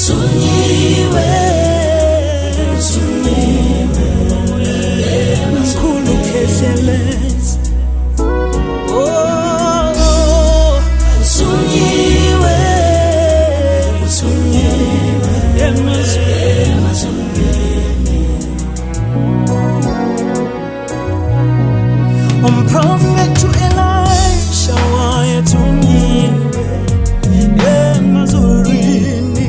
Thunyiwe, thunyiwe, mkhulu Khehlelezi. Oh, thunyiwe, thunyiwe, emazulwini. Umprofethi u-Elisha wayethunyiwe emazulwini.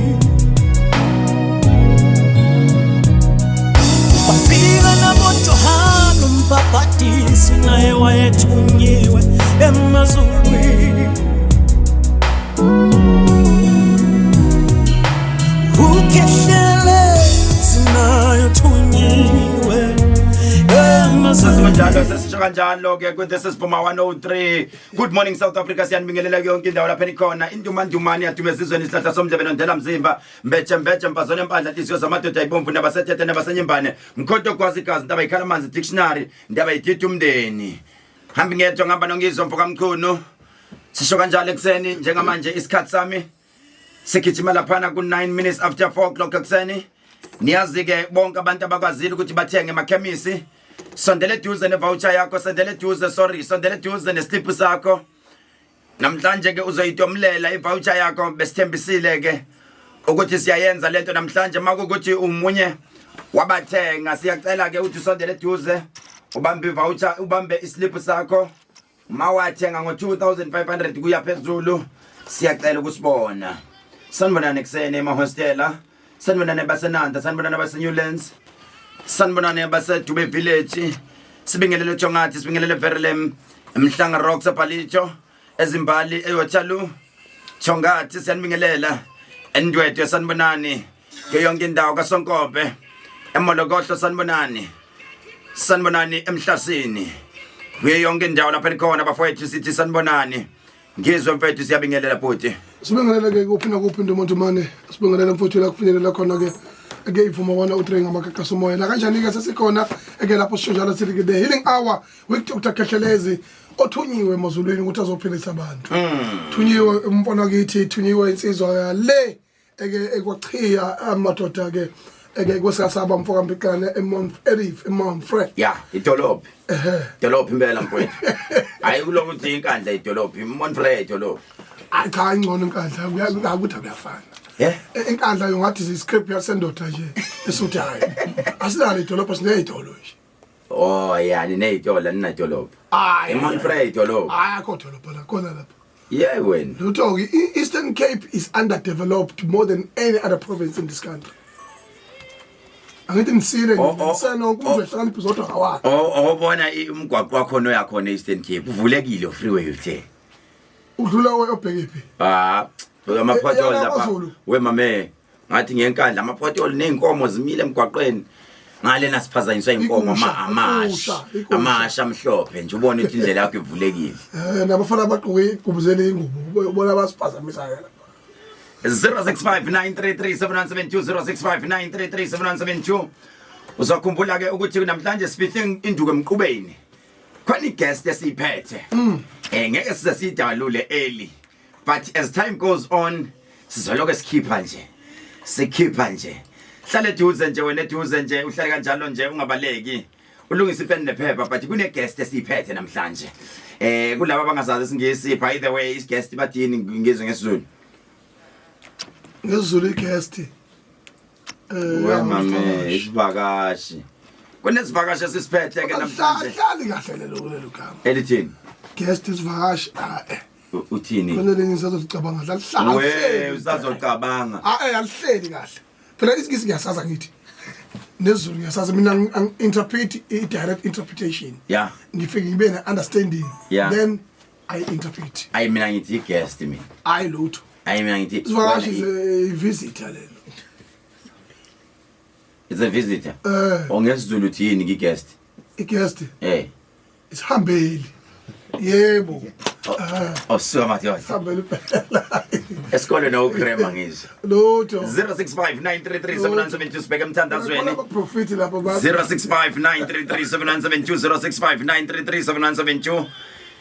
Wafika naboJohane umbhabhadisi, naye wayethunyiwe emazulwini. Ukhehlelezi naye uthunyiwe emazulwini. Kanjalo sesisho kanjalo ke ku This is Vuma 103. Good morning, South Africa. Siyanibingelela yonke indawo lapha enikhona. Indumandumane yadume ezizweni, isihlahla somdlebe nondela mzimba, mbeje mbeje, mpazone empandla, inhliziyo zamadoda ibomvu, nabasethethe nabasenyimbane, mkhonto gwazi igazi, ndaba ikhala amanzi, dictionary ndaba idida umndeni. Hambi ngedwa, ngihamba nongizwa mfoka Mchunu. Sisho kanjalo ekuseni. Njengamanje isikhathi sami sigijima laphana ku-9 minutes after 4 o'clock ekuseni. Niyazi-ke bonke abantu abakwazile ukuthi bathenge emakhemisi, sondela eduze nevoucher yakho, sondela eduze, sorry, sondela eduze neslip sakho. Namhlanje ke uzoyitomulela ivoucher yakho. Besithembisile ke ukuthi siyayenza lento namhlanje. Makukuthi umunye wabathenga, siyacela ke uthi usondele eduze, ubambe ivoucher, ubambe islip sakho. Mawathenga ngo-2500 kuya phezulu, siyacela ukusibona. Sanibonani ekuseni emahostela, sanibonani abasenanda, sanibonani abaseNewlands, sanibonani abasedube Village, sibingelele Jongathi, sibingelele Verelem, Mhlanga Rocks, eBhalitsho, ezimbali, eWaterloo, Chongathi, siyanibingelela eNdwedwe, sanibonani kuyo yonke indawo kaSonkope, eMolokohlo, sanibonani, sanibonani eMhlasini, kuyo yonke indawo lapha elikhona bafowethu, sithi sanibonani. Ngizwe mfethu, siyabingelela bhuti. Sibingelele ke kuphi nakuphi, ntomantomane. Sibingelele mfowethu la kufinyelela khona ke eke ivuma 103 ngamagagasi omoya. La kanjani ke sesikhona eke lapho sisho njalo sithi ke the healing hour with Dr Khehlelezi, othunyiwe emazulwini ukuthi azophilisa abantu. Thunyiwe umfana kithi, thunyiwe insizwa yale eke ekwachiya amadoda ke eke kwesasaba mfoka Mpixane, eMount Elif, eMount Frere. Ya, idolophi, idolophi impela mfowethu, hayi kulokuthi uthi iNkandla idolophi, iMount Frere idolophi. Hayi cha, ingcono iNkandla, kuyakuthi kuyafana. INkandla yongathi iscript yasendoda nje esuthi hayi asinalo idolobha, sineyidolo nje. Oh ya, nineyitolo, ninadolophi. Hayi. IMount Frere idolophi. Hayi, akho dolobha la khona lapha. Ye wena. Lutho-ke, i-Eastern Cape is underdeveloped more than any other province in this country. Angithi nisile. Oh, oh, ngisenonke oh. umzwe hlakaniphi zodwa ngawakhe. Oh, obona umgwaqo wakhona oyakhona e-Eastern Cape uvulekile, freeway uthe. Udlula obhekephi? Ah, ama-pothole Eyana lapha. KwaZulu. We mame, ngathi ngeNkandla ama-pothole ney'nkomo zimile emgwaqweni. Ngale siphazanyiswa inkomo. Igusha, Amasha. Igusha, igusha. Amasha amhlophe nje, ubone ukuthi indlela yakho ivulekile. Nabafana abagqoke igubuzele ingubo, ubona abasiphazamisayo lapha. 0659337172, 0659337172. Uzokhumbula ke ukuthi namhlanje sifihle induku emqubeni. Khona iguest esiyiphethe, ngeke size siyidalule early, but as time goes on sizoloke sikhipha nje, sikhipha nje. Hlale eduze nje wena, eduze nje, uhlale kanjalo nje, ungabaleki, ulungise ipeni nephepha, but kune guest esiyiphethe namhlanje. Kulabo abangazazi isingisi, by the way, iguest bathini ngizwe ngesizulu? NgesiZulu iguest We mame, isivakashi. Kunesivakashi esisiphethe ke namhlanje. Hlali kahle lelo kulelo gama. Elithini? Guest, isivakashi, ah. Uthini? Khona lenye ngisazocabanga, hlali. We usazocabanga. Ah, alihleli kahle phela. Isingisi ngiyasaza, ngithi nesiZulu ngiyasaza mina. Interpret, i-direct interpretation. Ngifike ngibe ne-understanding. Then I interpret. Ayi, mina ngithi i-guest mina. Hayi lutho. Ayi, mina ngithi isivakashi is a visitor lelo. It's a visitor. Eh. Ongesizulu uthini ki-guest? I-guest isihambeli, yebo. Awusuka madoda. Isihambeli phela. Esikoleni awukrema ngizwe. Lutho. 0659337172, sibheke emthandazweni. Profit lapho ba 0659337172, 0659337172.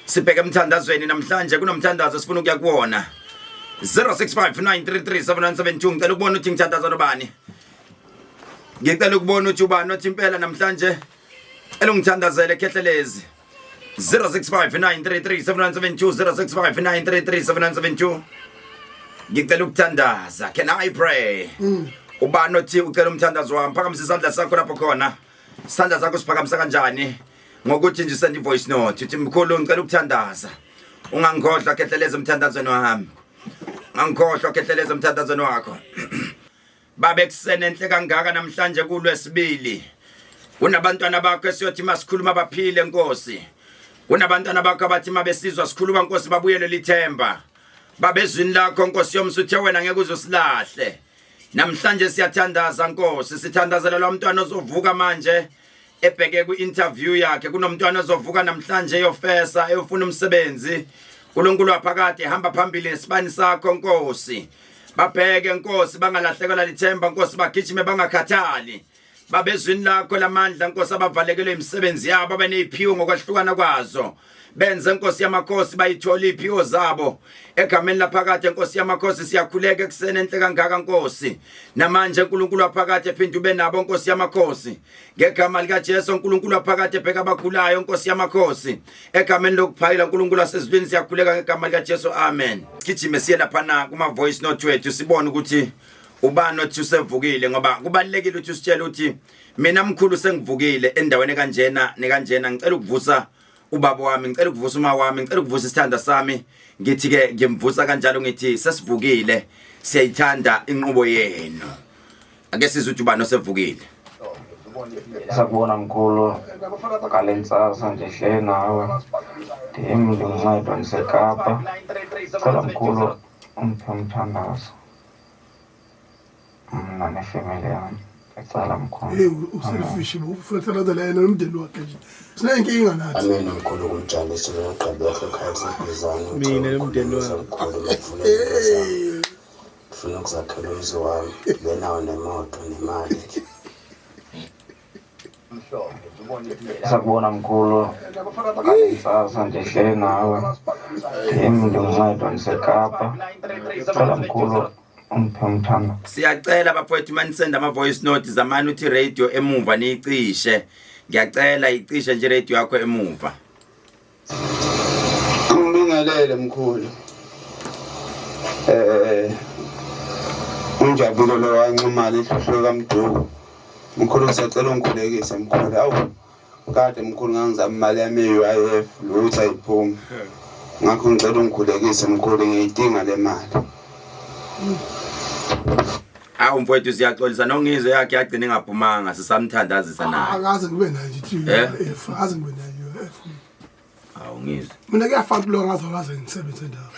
Sibheke emthandazweni namhlanje, kunomthandazo sifuna ukuya kuwona. 0659337172 ngicela ukubona ukuthi ngithandaza nobani. Ngicela ukubona ukuthi ubani othi impela namhlanje cela ungithandazele khehlelezi. 0659337172 0659337172 Ngicela ukuthandaza. Can I pray? Ubani othi ucela umthandazo wami? Phakamisa isandla sakho lapho khona. Isandla sakho siphakamisa kanjani? Ngokuthi nje send voice note. Uthi mkhulu ngicela ukuthandaza. Ungangikhohlwa khehleleza umthandazweni wami. Ungangikhohlwa khehleleza umthandazweni wakho. Babe kusene enhle kangaka namhlanje kulwesibili. Kunabantwana bakho esiyothi masikhuluma baphile Nkosi. Kunabantwana bakho abathi mabesizwa sikhuluma Nkosi babuyele lithemba. Babezwini lakho Nkosi yomsuthe wena ngeke uzosilahle. Namhlanje siyathandaza Nkosi, sithandazela lo mntwana ozovuka manje ebheke kwi-interview yakhe. Kunomntwana ozovuka namhlanje eyofesa eyofuna umsebenzi. uNkulunkulu waphakade hamba phambili nesibani sakho Nkosi. Babheke Nkosi bangalahlekelwa lithemba Nkosi bagijime bangakhathali. Babezwini lakho lamandla Nkosi abavalekelwe imisebenzi yabo abaneziphiwo ngokwahlukana kwazo. Benze Nkosi yamakhosi bayithola iphiwo zabo egameni laphakade Nkosi yamakhosi siyakhuleka ekuseni enhle kangaka Nkosi. Namanje uNkulunkulu waphakade phinde ube nabo Nkosi yamakhosi. Ngegama lika Jesu uNkulunkulu waphakade bheka abakhulayo Nkosi yamakhosi. Egameni lokuphayila uNkulunkulu wasezulwini siyakhuleka ngegama lika Jesu amen. Sigijime siye lapha na kuma voice note wethu sibone ukuthi ubani othi usevukile ngoba kubalekile ukuthi usitshele ukuthi mina mkhulu sengivukile endaweni kanjena nekanjena ngicela ukuvusa ubaba wami ngicela ukuvusa uma wami ngicela ukuvusa isithanda sami ngithi ke ngimvusa kanjalo ngithi sesivukile siyayithanda inqubo yenu ake sizwe ukuthi ubani osevukile Sakubona mkhulu ngale ntsasa ndihle nawe ndim ndinguncedwa ndisekapa cela mkhulu undiphe umthandazo mna nefemeli yam ndiyacela mkhulu Hey uselfish bo ufuna kuthandazela yena nomndeni wakhe nje. Sinenkinga nathi. Amen mkhulu kumjabulisa logqibekho ekhaya kusebhizane Mina nomndeni wami. mkhulu ngifuna izinto zami ngifuna ukuzakhela umzi wami ngibe nawo nemoto nemali nje Sakubona mkhulu ngale ntsasa ndihle nawe ndim ndinguncedwa ndisekapa cela mkhulu undiphe umthandazo Siyacela bafowethu manisenda ama voice note zamani uthi radio emuva niyicishe. Ngiyacela icishe nje radio yakho emuva. Ngibingelele mkhulu. Eh unjabulo lo wanxumala ihluhluka kaMduku. Mkhulu ngisacela ungikhulekise mkhulu. Awu kade mkhulu ngangizama imali yami ye-UIF lutho ayiphumi. Ngakho ngicela ungikhulekise mkhulu ngiyidinga le mali. Awu mfowethu siyaxolisa nongizwe yakhe yagcina ingaphumanga sisamthandazisa naye. Akaze ngibe nayo nje Eh? i-UIF, akaze ngibe nayo i-UIF. Awu ngizwe. Mina kuyafana kulo ngazalwaze ngisebenze ndawo.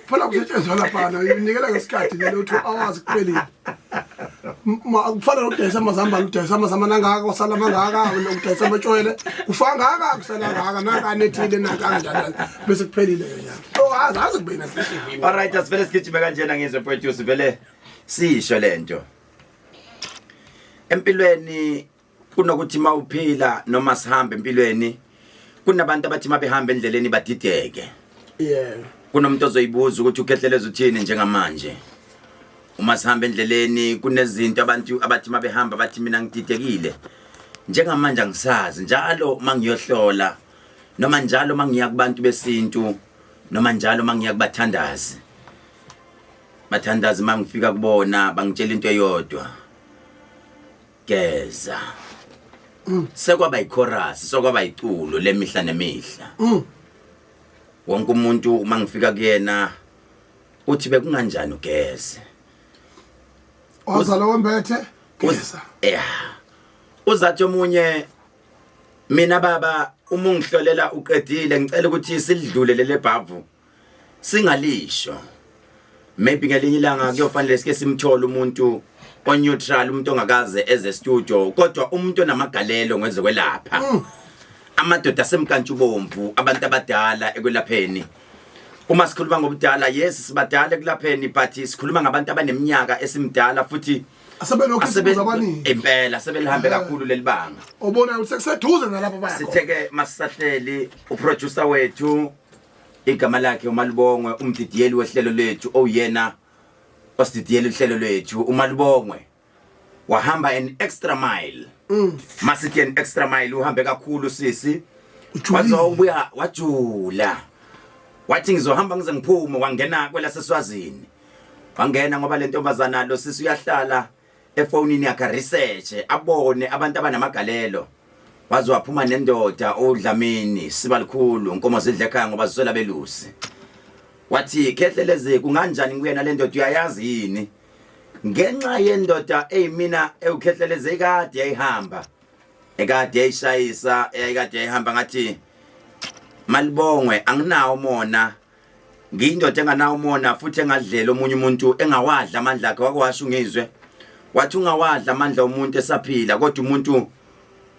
Phela kusetshenzwa lapha unikela ngesikhathi lelo 2 hours kuphelile. Ma kufana nokudayisa amazambane udayisa amazambane angaka kusala amangaka ukudayisa amatshwele kufa ngaka kusala ngaka nanka anethile nanka kanjalo bese kuphelile ke njalo. Oh azazi kube na All right asivele sigijime kanjena ngizwe mfowethu sivele sisho lento. Empilweni kunokuthi mawuphila noma sihambe empilweni kunabantu abathi mabehamba endleleni badideke. Yeah. Kunomuntu ozoyibuza ukuthi ukhehleleza uthini njengamanje. Uma sihamba endleleni kunezinto abantu abathi mabehamba bathi mina ngididekile. Njengamanje angisazi njalo mangiyohlola noma njalo mangiya kubantu besintu noma njalo mangiya kubathandazi. Bathandazi mangifika kubona bangitshela into eyodwa. Geza. Sekwaba yichorus, sekwaba yiculo lemihla nemihla. Wonke umuntu uma ngifika kuyena uthi bekunganjani ugeze. Wazala wembethe geza. Yeah. Uzathi omunye mina baba uma ungihlolela uqedile ngicela ukuthi silidlule lele bhavu singalisho. Maybe ngelinye ilanga kuyofanele sike simthole umuntu o-neutral umuntu ongakaze eze studio kodwa umuntu onamagalelo ngezokwelapha. Amadoda asemkantshubomvu abantu abadala ekwelapheni. Uma sikhuluma ngobudala yes sibadala ekulapheni but sikhuluma ngabantu abaneminyaka esimdala futhi Asebelokhu isibuza abaningi. impela sebelihambe kakhulu leli banga. Obona ukuthi sekuseduze nalapho bayakho. Sitheke masisahleli uproducer wethu Igama lakhe uMalibongwe, umdidiyeli wehlelo lethu, owuyena osididiyela uhlelo lwethu. UMalibongwe wahamba an extra mile. Masithi an extra mile, uhambe kakhulu sisi. Ujulile. Wazobuya wajula, wathi ngizohamba ngize ngiphume. Wangena kwelaseSwazini, wangena ngoba le ntombazana, lo sisi, uyahlala efonini yakhe research, abone abantu abanamagalelo. Waze waphuma nendoda oDlamini Sibalikhulu, nkomo zidla ekhaya ngoba ziswela belusi. Wathi, "Khehlelezi, kunganjani kuyena le ndoda? Uyayazi yini?" Ngenxa yendoda eyimina ewukhehlelezi ekade yayihamba, ekade yayishayisa, eyayikade yayihamba, ngathi, "Malibongwe, anginawo mona, ngiyindoda enganawo umona futhi engadlela omunye umuntu, engawadla amandla akhe." Wakwasho ungizwe wathi ungawadla amandla omuntu esaphila, kodwa umuntu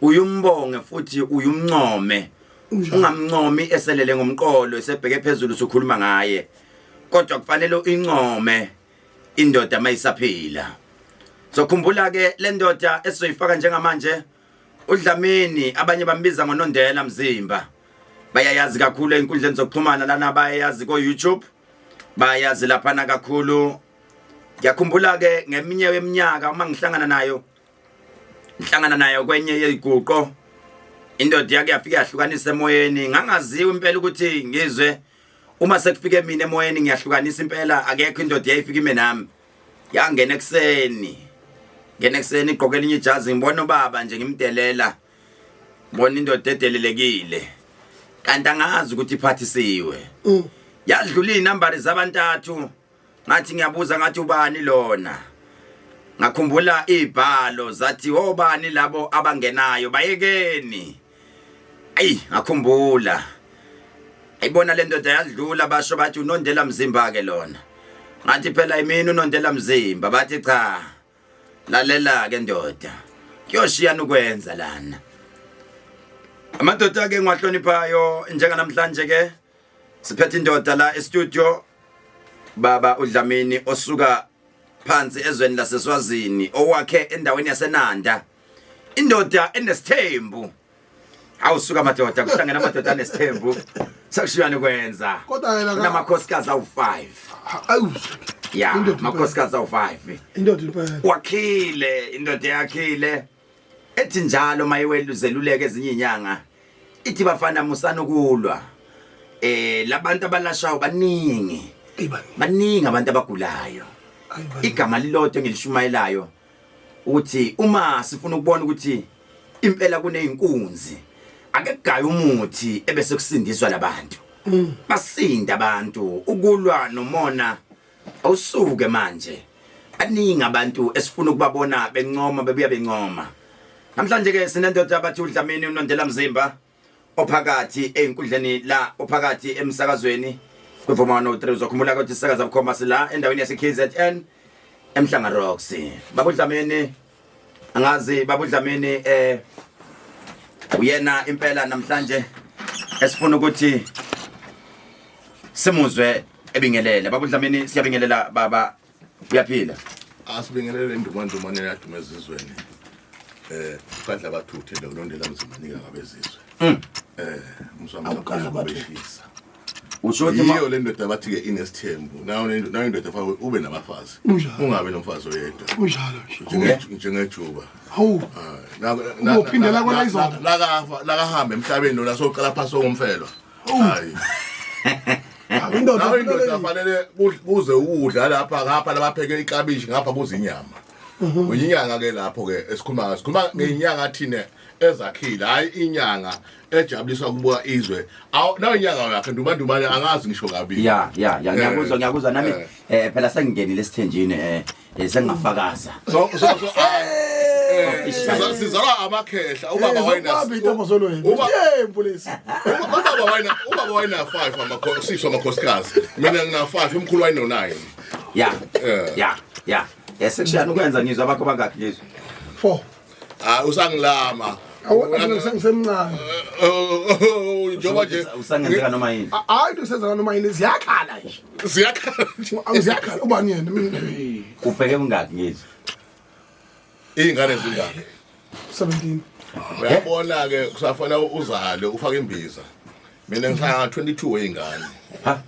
uyumbonge futhi uyumncome, ungamncomi eselele ngomqolo, esebheke phezulu usukhuluma ngaye, kodwa kufanele uyincome indoda mayisaphila. So khumbula ke, le ndoda esizoyifaka njengamanje, uDlamini, abanye bambiza ngoNondela Mzimba, bayayazi kakhulu ey'nkundleni zokuxhumana lana, bayayazi ko-YouTube, bayazi laphana kakhulu. Ngiyakhumbula-ke ngeminye yeminyaka uma ngihlangana nayo, ngihlangana nayo kwenye yey'guqo, indoda yake yafika yahlukanisa emoyeni. Ngangaziwa impela ukuthi ngizwe uma sekufike mina emoyeni ngiyahlukanisa impela, akekho indoda yayifika ime nami. Yangena ekuseni, ngena ekuseni igqoke elinye ijazi, ngibona ubaba nje ngimdelela, bona indoda edelelekile, kanti angazi ukuthi iphathisiwe. Yadlula iy'nambari zabantathu, ngathi ngiyabuza, ngathi, "Ubani lona?" Ngakhumbula izibhalo zathi, "Obani labo abangenayo? Bayekeni." Ayi, ngakhumbula, ayibona le ndoda yadlula, basho bathi, "Unondela Mzimba ke lona." Ngathi, "Phela imini uNondela Mzimba." Bathi, "Cha, lalela ke ndoda, kuyoshiyana ukwenza lana." Amadoda ke ngiwahloniphayo, njenganamhlanje ke siphethe indoda la e-studio, baba uDlamini, osuka phansi ezweni laseSwazini, owakhe endaweni yaseNanda, indoda enesithembu. Awusuka amadoda, kuhlangena amadoda anesithembu, sekushiyana kwenza. Kodwa yena Kunamakhosikazi awu-5. Awu. Ya. Indoda impela. Amakhosikazi awu-5. Indoda impela. Wakhile, indoda yakhile, ethi njalo mayiweluzeluleke ezinye inyanga, ithi, "Bafana, musana ukulwa, labantu abalashayo baningi." Ibani. Baningi abantu abagulayo. Ayibani. Igama lilodwa engilishumayelayo ukuthi uma sifuna ukubona ukuthi impela kuneyinkunzi, ake kugaye umuthi ebese kusindiswa labantu, basinda abantu. Ukulwa nomona awusuke manje, baningi abantu esifuna ukubabona bencoma, bebuya bencoma. Namhlanje ke sinendoda abathi uDlamini, uNondela Mzimba, ophakathi ey'nkundleni la, ophakathi emsakazweni kwiVuma 103. Uzokhumbula ukuthi sisakaza bukhoma sila endaweni yase-KZN, eMhlanga Rocks. Baba uDlamini, angazi baba uDlamini, uyena impela namhlanje esifuna ukuthi simuzwe ebingelele. Baba uDlamini, siyabingelela baba, uyaphila? Asibingelele ndumandumane yaduma ezizweni. Ukadla bathuthe lo Nondela Mzimba nika ngabezizwe. Umswami. Awukadla bathuthe. Beshisa. Usho ukuthi Yiyo le ndoda bathi ke inesithembu. Nayo indoda fake ube nabafazi. Kunjalo. Ungabe nomfazi oyedwa. Kunjalo nje. Njengejuba. Hawu. Uzophindela kona izolo. Lakafa lakahamba emhlabeni lona soqala phansi ongumfelwa. Hayi. Hawu, indoda. Nawe indoda fanele kuze ukudla lapha, ngapha labapheke iklabishi, ngapha kuze inyama. Uyinyanga ke lapho ke esikhuluma ngayo. Sikhuluma ngenyanga thine ezakhile, hayi inyanga ejabuliswa kubuka izwe. Awu, nayo inyanga yakhe ndumandumane angazi ngisho kabili. Ya, ngiyakuzwa, ngiyakuzwa nami. Phela sengingenile esithenjini, sengingafakaza. So sizalwa amakhehla, ubaba wayena Wayena intombo zolweni. Yembu lesi. Ubaba wayena 5 amakhosi, 6 amakhosikazi. Mina ngina 5, umkhulu wayeno 9. Ya, sekushiyana ukwenza. Ngizwa abakho bangakhi, ngizwa? 4. Ah, usangilama. Awu, mina sengisemncane. Njengoba nje Usangenzeka noma yini. Hayi, into isenzeka noma yini, ziyakhala nje. Ziyakhala nje. Ziyakhala, ubani yena mina? Ubheke kungakhi, ngizwa? Iy'ngane zingaki? 17. Uyabona ke, kusafanele uzale, ufake imbiza. Mina ngihlala 22 weyingane. Ha?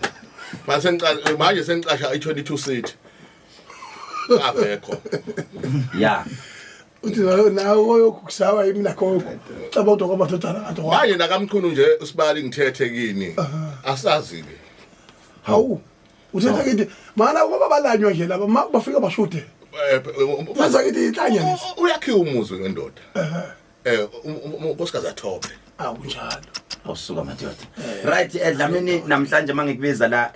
Mase ngiqala manje sengicasha i22 seat. Avekho. Ya. Uthi nawe nawe oyokusawa yimi nakho caba kodwa kwamadodana kade wa. Manje nakamkhulu nje usibali ngithethe kini. Asazi ke. Hawu. Uthethe kithi mana ngoba balanywa nje laba bafika bashude. Baza kithi inhlanya lesi. Uyakhiwa umuzi ngendoda. Unkosikazi athobe. Akunjalo. Awusuka madoda. Right, Dlamini, namhlanje mangikubiza la,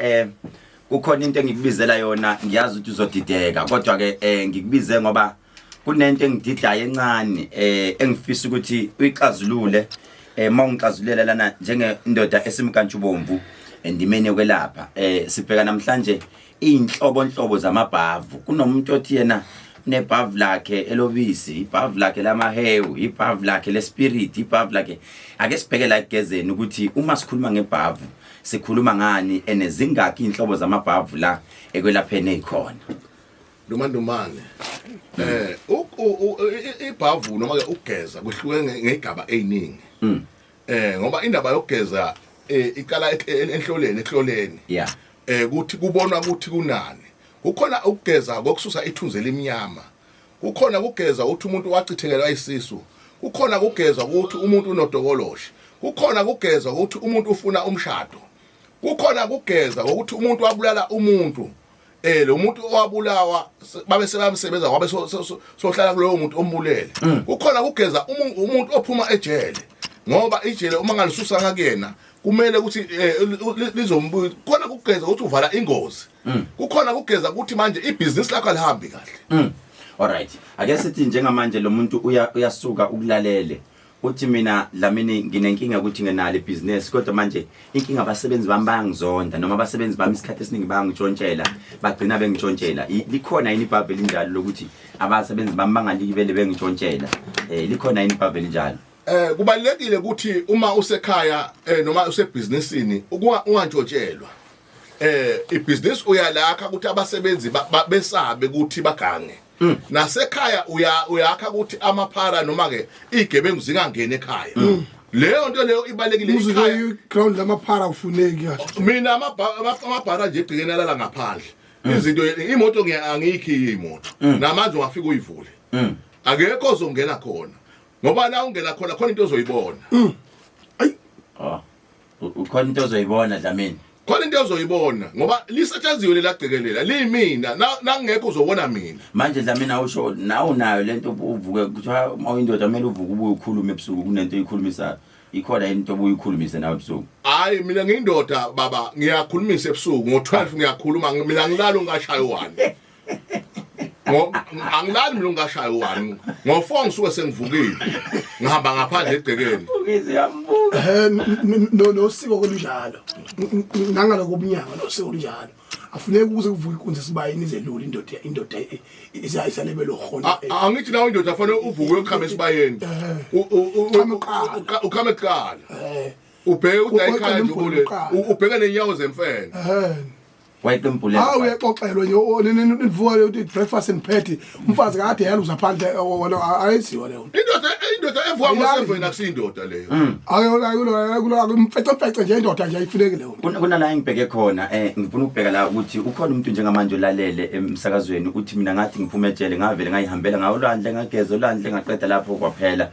kukhona into engikubizela yona, ngiyazi ukuthi uzodideka, kodwa ke ngikubize ngoba kunento engididayo encane engifisa ukuthi uyixazulule. Mawungixazulela lana njengendoda esimkantshubomvu endimeni yokwelapha, sibheka namhlanje inhlobo nhlobo zamabhavu. Kunomuntu othi yena unebhavu lakhe elobisi, ibhavu lakhe lamahewu, ibhavu lakhe lespirit, ibhavu lakhe. Ake sibheke la ekugezeni ukuthi uma sikhuluma ngebhavu sikhuluma ngani, enezingakhi inhlobo zamabhavu la ekwelapheni ezikhona. Ndumandumane. Ibhavu noma ke ukugeza kuhluke ngegaba eziningi. Ngoba indaba yokugeza iqala enhloleni, ehloleni. Kuthi kubonwa ukuthi kunani. Kukhona ukugeza kokususa ithunzi elimnyama. Kukhona ukugeza ukuthi umuntu wachithekelwa isisu. Kukhona ukugeza ukuthi umuntu unodokoloshi. Kukhona ukugeza ukuthi umuntu ufuna umshado. Kukhona ukugeza ukuthi umuntu wabulala umuntu. Lo muntu owabulawa babe sebamsebenza wabe sohlala kulowo muntu ombulele. Kukhona ukugeza umuntu ophuma ejele. Ngoba ijele uma ngalisusa ngakuyena kumele ukuthi lizombuya. Kukhona ukugeza ukuthi uvala ingozi. Kukhona ukugeza ukuthi manje ibhizinisi lakho alihambi kahle. Alright. Ake sithi njengamanje lo muntu uyasuka ukulalele. Uthi mina Dlamini nginenkinga ukuthi nginalo ibhizinisi, kodwa manje inkinga abasebenzi bami bayangizonda, noma abasebenzi bami isikhathi esiningi bayangishontshela, bagcina bengishontshela. Likhona yini ibhavu elinjalo lokuthi abasebenzi bami bangalibele bengishontshela? Likhona yini ibhavu elinjalo? Kubalekile ukuthi uma usekhaya noma usebhizinisini ungantshontshelwa. Ibhizinisi uyalakha ukuthi abasebenzi besabe ukuthi bagange. Nasekhaya uyakha ukuthi amaphara noma ke igebengu zingangeni ekhaya. Leyo nto leyo ibalekile ikhaya. Ground lamaphara ufuneki kahle. Mina amabhara nje egcikeni alala ngaphandle. Izinto imoto angiyikhiyi imoto. Namanje ungafika uyivule. Akekho ozongena khona. Ngoba la ungena khona khona into ozoyibona. Ayi. Oh. Ukhona into ozoyibona Dlamini. Khona into ozoyibona ngoba lisetshenziwe lelagcekelela liyimina nangekho uzobona mina. Manje Dlamini awusho nawe unayo lento uvuke kuthiwa uma uyindoda kumele uvuke ubuye ukhulume ebusuku, kunento oyikhulumisayo. Ikhona into obuye uyikhulumise nawe ebusuku? Hayi mina ngiyindoda baba, ngiyakhulumisa ebusuku ngo12 ngiyakhuluma, mina ngilala ungashayi 1. Angilali mina ungashayi 1. Ngo4 ngisuke sengivukile. Ngihamba ngaphandle egcekeni. Ngiziyambuka. Nosiko kolunjalo. Nangaloko obunyanga nosiko olunjalo. Afuneki ukuze kuvuke inkunzi esibayeni izelule indoda isalebele khona. Angithi nawe indoda fanele uvuke uyokhama esibayeni. Ukhame kuqala. Ubheke ukuthi ayikhaya nje ubule. Ubheke nenyawo zemfene. Wayiqembulela. Hawu uyaxoxelwa nje nivuka le breakfast and patty. Umfazi kade yaluza phandle wona ayiziwa leyo. Indoda evuka ngo7 akusiyindoda leyo. Ayo mfece mfece nje indoda nje ayifuneki leyo. Kunala engibheke khona, ngifuna ukubheka la ukuthi ukhona umuntu njengamanje olalele emsakazweni uthi mina ngathi ngiphume ejele ngavele ngayihambela ngawolwandle ngageza olwandle ngaqeda lapho kwaphela.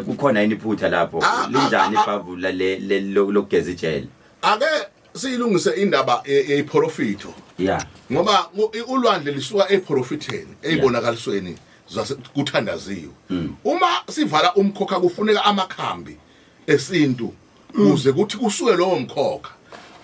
Kukhona yini iphutha lapho? Linjani ibhavula le lokugeza ijele? Ake siyilungise indaba yeprofitho. Ngoba ulwandle lisuka eprofitheni, eyibonakalisweni kuthandaziwe. Uma sivala umkhokha kufuneka amakhambi esintu ukuze kuthi kusuke lowo mkhokha.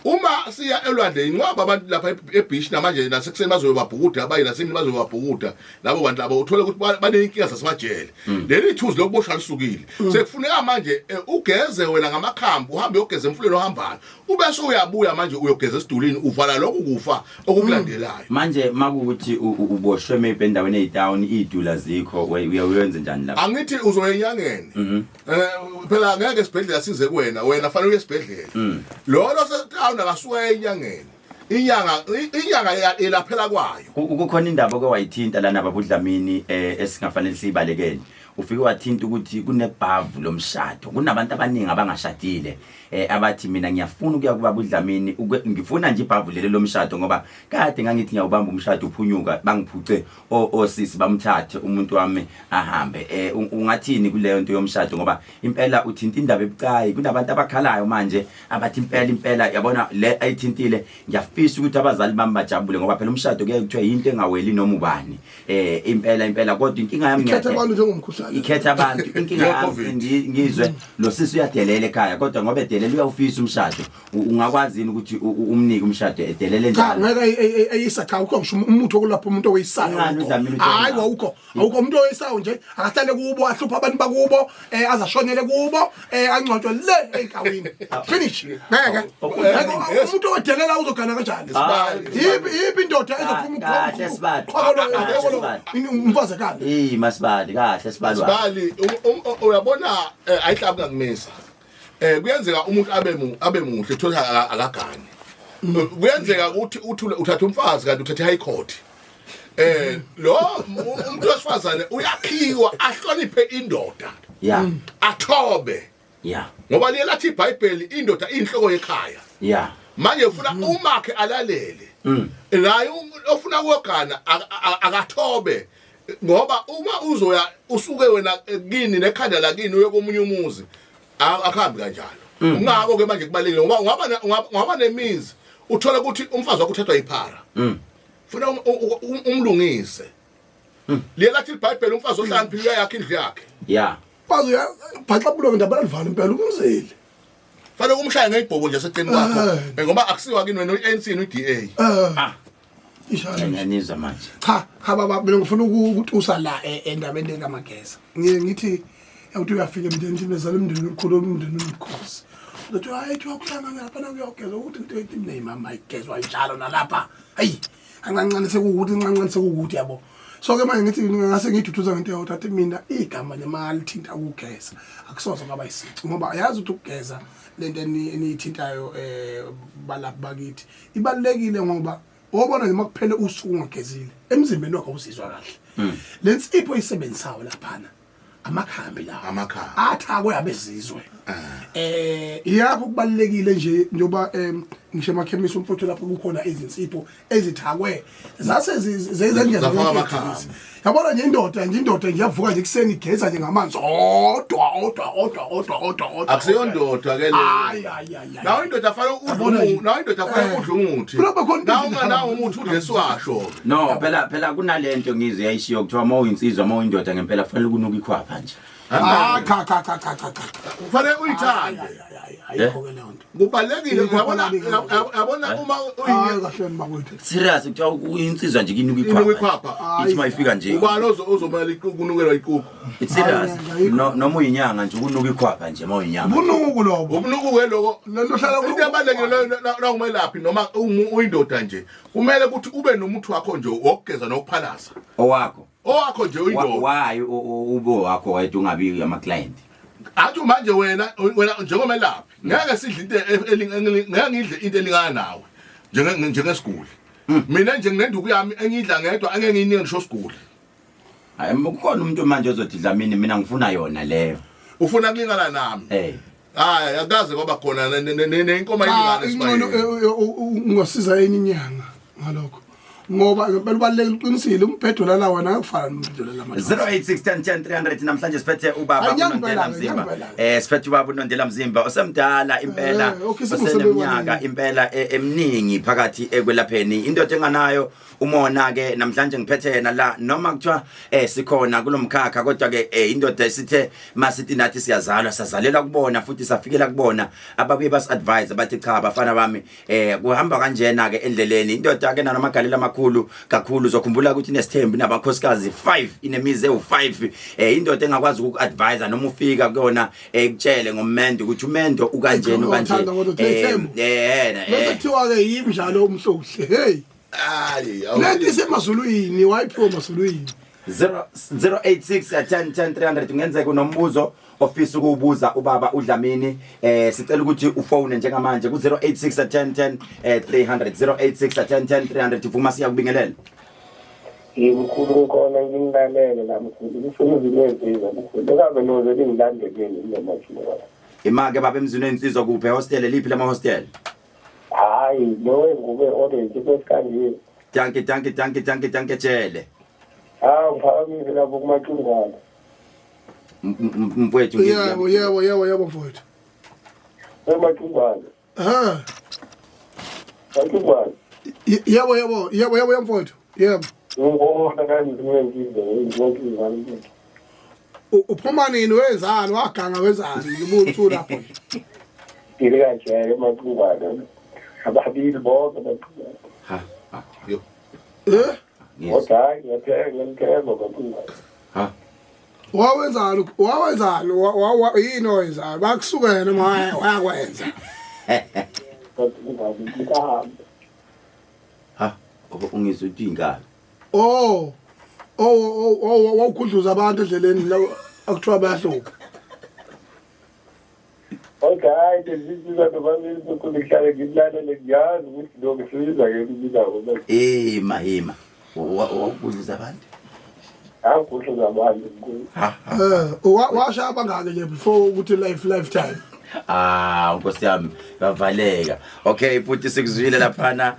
Uma siya elwandle inqwaba abantu lapha ebeach namanje nasekuseni bazoyobabhukuda, abayi nasemini bazoyobabhukuda labo bantu labo, uthole ukuthi baneyinkinga zasemajele. Leli thuzi lokuboshwa lisukile. Sekufuneka manje ugeze wena ngamakhambi, uhambe uyogeza emfuleni ohambayo, ubese uyabuya manje uyogeza esidulini, uvala lokhu kufa okukulandelayo. Manje makukuthi uboshwe maybe endaweni eyitown, idula zikho, uyenze njani lapho? Angithi uzoya enyangeni. Phela ngeke esibhedlela size kuwena, wena fanele uye esibhedlela. Lo setown akasuka enyangeni. Inyanga elaphela kwayo. Kukhona indaba oke wayithinta lana baba uDlamini, esingafanele siyibalekele. Ufike wathinta ukuthi kunebhavu lomshado. Kunabantu abaningi abangashadile abathi mina ngiyafuna ukuya kubaba uDlamini, ngifuna nje ibhavu leli lomshado ngoba kade ngangithi ngiyawubamba umshado uphunyuka bangiphuce osisi bamthathe umuntu wami ahambe. Ungathini kuleyo nto yomshado ngoba impela uthinta indaba ebucayi kunabantu abakhalayo manje abathi impela impela yabona le ayithintile ngiyafisa ukuthi abazali bami bajabule ngoba phela umshado kuyaye kuthiwa yinto engaweli noma ubani impela impela kodwa inkinga yami Ikhetha abantu njengomkhuhlane. Ikhetha abantu inkinga yami Njengo-COVID. Ngizwe lo sisi uyadelela ekhaya kodwa ngoba edelela uyawufisa umshado. Ungakwazi yini ukuthi umnike umshado edelele Cha, njalo? ngeke eyisa cha, ukho ngisho umuthi wokulapha umuntu oweyisayo. Ingani Awukho. uDlamini uthi Hayi, awunawo? awukho. Awukho umuntu oweyisayo nje, akahlale kubo, ahluphe abantu bakubo, azashonele kubo, angcwatshwe le enkawini. Finish. Ngeke. Ngeke umuntu owedelela uzogana kanjani? Isibali. Yiphi indoda ezophuma Kahle, Sibali. uqhokolo Kahle, Sibali. umfazi ekhanda? Hey masibali kahle sibali wami. Sibali uyabona ayihlabi ngakumisa. Kuyenzeka umuntu abe muhle thola akagani. Kuyenzeka ukuthi uthule uthatha umfazi kanti uthathe high court. Lo umuntu wesifazane uyakhiwa ahloniphe indoda. Athobe. Ngoba liye lathi iBhayibheli indoda inhloko yekhaya. Manje ufuna umakhe alalele. Naye ofuna ukugana akathobe ngoba uma uzoya usuke wena kini nekhanda lakini uye komunye umuzi akuhambi kanjalo. Ungako ke manje kubalekile ngoba ungaba nemizi uthola ukuthi umfazi wakho uthathwa iphara. Funa umlungise. Liye lathi iBhayibheli umfazi ohlakaniphile uyayakha indlu yakhe. Bazo bhaxabulwe ngendaba alivala impela umzeli. Fanele umshaye ngeyibhobo nje seceleni kwakho. Ngoba akusiwa kini wena uyi-ANC noyi-DA. Ishaya. Ngiyanizwa manje. Cha, cha baba, mina ngifuna ukutusa la endabeni kaMageza. Ngiye ngithi uthi uyafika emndenini nezala umndeni omkhulu umndeni omkhosi. Uthi hayi thiwa kuhlangana lapha nakuyogeza ukuthi into ethi mama igezwa njalo nalapha. Hayi, ancancane sekuwukuthi ncancane sekuwukuthi yabo. So ke manje ngithi ngase ngiduduza ngento eyodwa athi mina igama lemali thinta ukugeza. Akusoze kwaba isici ngoba yazi ukuthi ukugeza lento eniyithintayo balaphi bakithi ibalulekile ngoba obona nje makuphele usuku ungagezile emzimbeni wakho usizwa kahle. Le nsipho oyisebenzisayo laphana amakhambi lawo. Amakhambi. Athakwe abezizwe. Yakho kubalulekile nje njoba ngisho emakhemisi umfuthu lapho kukhona izinsipho ezithakwe zase zenzeka Zafaka amakhambi. Yabona nje indoda nje indoda nje iyavuka nje ekuseni igeza nje ngamanzi odwa odwa odwa odwa odwa odwa. Akusiyo ndoda ke le. Hayi hayi hayi. Nawe indoda afanele udle Yabona nje. umuthi, nawe indoda afanele udle umuthi. Kuloba khona into Nawe edla unganawo umuthi udle siwasho. No, phela kunalento ngizwe yayishiyo kuthiwa uma uyinsizwa uma uyindoda ngempela kufanele kunuka ikhwapha nje. Ah, cha cha cha cha cha cha. Kufanele uyithande. Ayikho ke leyo nto. Kubalekile Yikho kubalulekile. uyabona uma Hayi kahle bakwethu. Serious kuthiwa uyinsizwa nje kunuka Inuka ikhwapha. ikhwapha. Ithi mayifika nje. Ubani ozomela ukunukelwa iquphu? It's serious. Hayi, ayikho. No noma uyinyanga nje ukunuka ikhwapha nje uma uyinyanga. Ubunuku lobo. Ubunuku ke lokho. Lento hlala Into ebalulekile la umelaphi noma uyindoda nje kumele ukuthi ube nomuthi wakho nje wokugeza nokuphalaza. Owakho. Owakho nje uyindoda. Why ube wakho wayedwa ungabi ama client? Athi manje wena njengomelaphi ngeke sidle into ngeke ngidle into elingana nawe njengesiguli. Mina nje nginenduku yami engidla ngedwa angeke ngiyinike ngisho siguli. Hayi kukhona umuntu manje ozothi Dlamini mina ngifuna yona leyo. Ufuna kulingana nami. Hayi akaze kwaba khona nenkomo Cha, ayilingana ingcono esibayeni. ungasiza enye inyanga ngalokho. Ngoba ngempela ubalulekile uqinisile umbhedo lala wena akufana nombhedo lala manje. 086 10 10 300 namhlanje siphethe ubaba Hayi, uNondela ngiyangibela-ke, Mzimba. ngiyangibela-ke. Siphethe ubaba uNondela Mzimba osemdala impela Okay, sengusebewalini. oseneminyaka impela eminingi phakathi ekwelapheni. Indoda enganayo umona ke namhlanje ngiphethe yena la noma kuthiwa sikhona kulomkhakha kodwa ke indoda esithe masithi nathi siyazalwa sazalelwa kubona futhi safikela kubona ababuye bas advise bathi cha bafana bami kuhamba kanjena ke endleleni. Indoda ke namagalelo amakhulu kakhulu uzokhumbula ukuthi inesithembu nabakhosikazi 5 inemizi ewu5 indoda engakwazi ukuadvise noma ufika kuyona ekutshele ngomendo ukuthi umendo ukanjena ukanje. Ngithanda kodwa uthembu. Bese kuthiwa ke yimi njalo umhlohle. Hey. Hayi, Lento isemazulwini, wayiphiwa emazulwini. 086 10 10 300 kungenzeka unombuzo ofisa ukuwubuza ubaba uDlamini sicela ukuthi ufone njengamanje ku 086 10 10 300 086 10 10 300 vuma siyakubingelela. Mkhulu ngikhona nginilalele la mkhulu. Ngifuna izinto eziza mkhulu. Ekabe noze ningilandelele noma Imake baba emzini wensizwa kuphi hostel liphi lama hostel? Hayi lo wengube orange kwesikanje. Danke danke danke danke danke jele. Hawu ngiphakamise lapho kumacingwane. Mfowethu Yebo yebo yebo yebo mfowethu. Emacingwane. Ha. Macingwane. Yebo yebo yebo yebo mfowethu. Yebo. Ngibona kanti ngiyenzile ngiyenzile. Uphuma nini wenzani waganga wenzani ubuthu lapho. Ngile kanje emacingwane. Ababili bonke amacingwane. Ha. ha, Yo. Eh? Ngizwa. Kodwa hayi ngiyathenga ngithemba amacingwane. Ha. Wawenzani wawenzani yini owenzayo bakusukela noma wayakwenza. Macingwane ngikahambe. Ha. Ungizwa uthi ingane. Oh. Oh oh wawukhudluza abantu endleleni la akuthiwa bayahlupha. Okay, hayi lezi noma ngihlale ngilalele ngiyazi ukuthi lokho sibiza ngelinye Eh mahima. Wawukudluza abantu. Angikudluza abantu mkhulu. Ha. Eh washaya abangaki nje before ukuthi life lifetime. Ah, Nkosi yami, bavaleka. Okay, futhi sikuzwile laphana.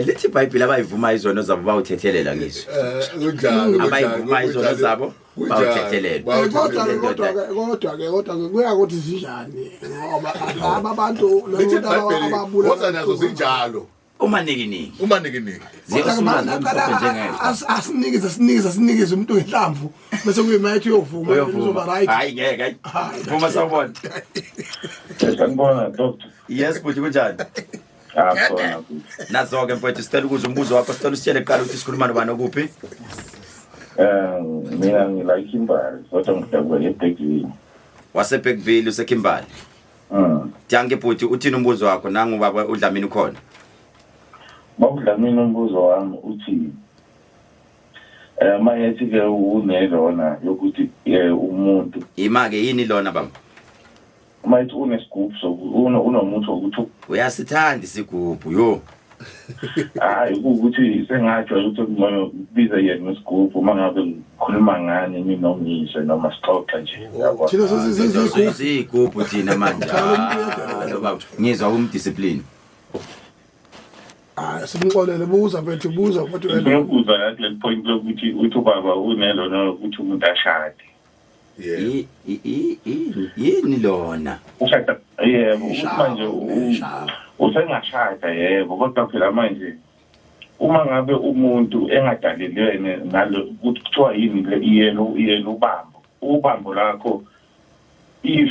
Lithi iBhayibheli abayivuma izono zabo bawuthethelela ngizwe. Kunjalo. Abayivuma izono zabo bawuthethelelwa. Eh, Kodwa ke kodwa ke kodwa ke kodwa ke kuya ukuthi zinjani ngoba laba abantu Lithi laba iBhayibheli ababulala woza nazo zinjalo. Umanikiniki. Umanikiniki. Ziyosula zimhlophe njengezwe. Asinikeze asinikeze asinikeze umuntu ngenhlamvu bese kuyimayithi uyovuma uzoba right. Hayi ngeke hayi. Hayi. Vuma sawubona. Sanibona doctor. Yes bhuti kunjani? Ah khona bhuti. Nazo ke mfowethu sicela ukuza umbuzo wakho sicela usitshele kuqala ukuthi sikhuluma nobani okuphi? Mina ngila eKimberley kodwa ngidabuka eBergville. WaseBergville useKimberley. Dankie bhuti uthini umbuzo wakho nangu baba uDlamini ukhona. Baba uDlamini umbuzo wami uthi mayethi ke unelona yokuthi umuntu Ima ke yini lona baba? mayethi unesigubhu unomuthi wokuthi Uyasithanda isigubhu yo. Hayi ukuthi sengajwayele ukuthi kungcono kubize yena ngesigubhu uma ngabe ngikhuluma ngani nginomizwe noma sixoxa nje yabo. Thina sesizigubhu. Sigubhu thina manje. Ah, lo baba ngizwa umdiscipline. Hayi simxolele buza mfethu buza mfethu wena. Ngiyokuzwa la kule point lokuthi uthi ubaba unelona ukuthi umuntu ashade. Yeah. Yini lona? Ushada yebo ukuthi manje usengashada yebo kodwa phela manje uma ngabe umuntu engadalelwene nalo ukuthi kuthiwa yini le iyelo iyelo ubambo ubambo lakho if